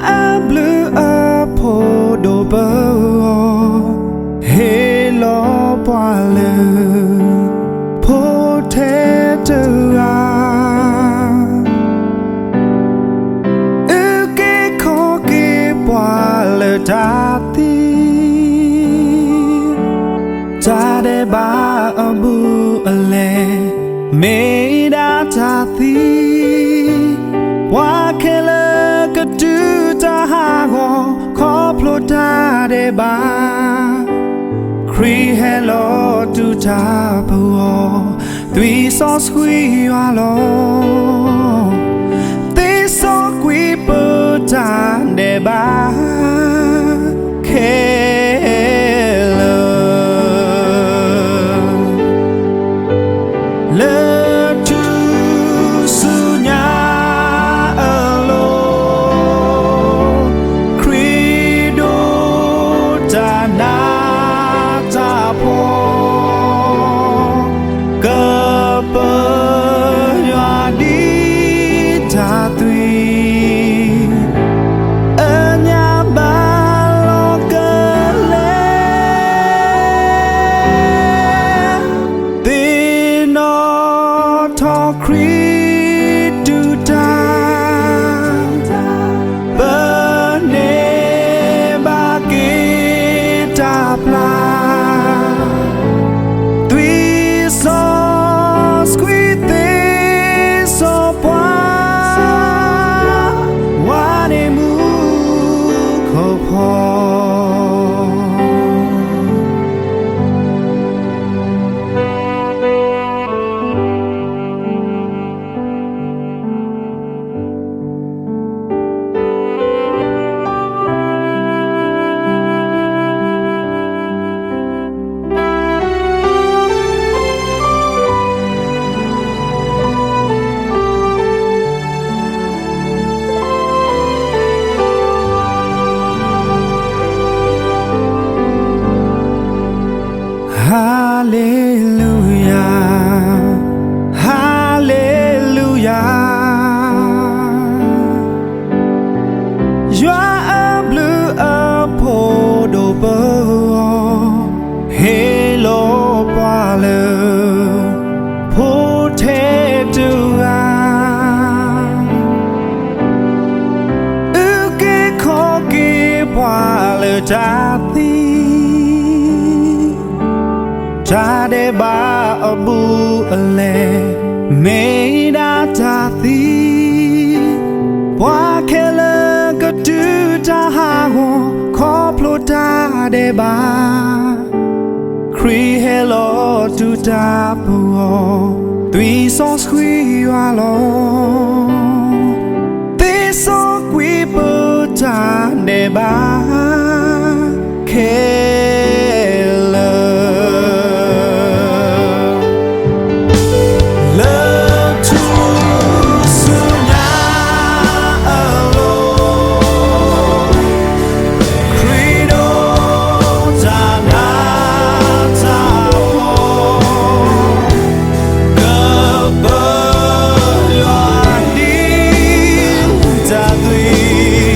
အဘျုးအဖှိၣ်ဒိၣ်ပဂီၢ်, ဟ့ၣ်လီၤပှၤလၢ ဖိထဲတဂၤ, အုၣ်က့ၤခီၣ်က့ၤပှၤလၢတၢ်သံ, တၢ်ဒဲးဘးအဘူးအလဲ, မ့ၢ်ဒၣ်တၢ်သံ, ပှၤခဲလၢာ်ကတုၤတၢ်ဟးဂီၤ, ခီဖျိတၢ်ဒဲးဘး, ခရံာ်ဟဲလီၤတုၤတၢ်ပဂီၢ်, သွံၣ်စီဆှံယွၤလီၤ. သ့စီကွံာ်ပတၢ်ဒဲးဘး ခဲလၢာ် လၢထူၣ်စုညါအလိၤ, ခရံာ်ဒိးတၢ်နးတၢ်ဖှီၣ်, ကပၢၤယွၤဒ်တၢ်သွံၣ်, အညၣ်ဘၣ်လီၤကလဲၤ, သ့ၣ်နီၣ်ထီၣ်ခရံာ်တုၤတၢ်, ပန့ၢ်ဘၣ်က့ၤတၢ်ပျၢ်, သွံၣ်စီဆှံသ့စီပှၤ, ဝါန့ၢ်မူခိၣ်ဖီ ဟါလ့လူယၤ, ဟါလ့လူယၤ, ယွၤအဘျုးအဖှိၣ်ဒိၣ်ပဂီၢ်, ဟ့ၣ်လီၤပှၤလၢ ဖိထဲတဂၤ, အုၣ်က့ၤခီၣ်က့ၤပှၤလၢတၢ်သံ, တၢ်ဒဲးဘးအဘူးအလဲ, မ့ၢ်ဒၣ်တၢ်သံ, ပှၤခဲလၢာ်ကတုၤတၢ်ဟးဂီၤ, ခီဖျိတၢ်ဒဲးဘး, ခရံာ်ဟဲလီၤတုၤတၢ်ပဂီၢ်, သွံၣ်စီဆှံယွၤလီၤ. သ့စီကွံာ်ပတၢ်ဒဲးဘး ခဲလၢာ် လၢထူၣ်စုညါအလိၤ, ခရံာ်ဒိးတၢ်နးတၢ်ဖှီၣ်, ကပၢၤယွၤဒ်တၢ်သွံၣ်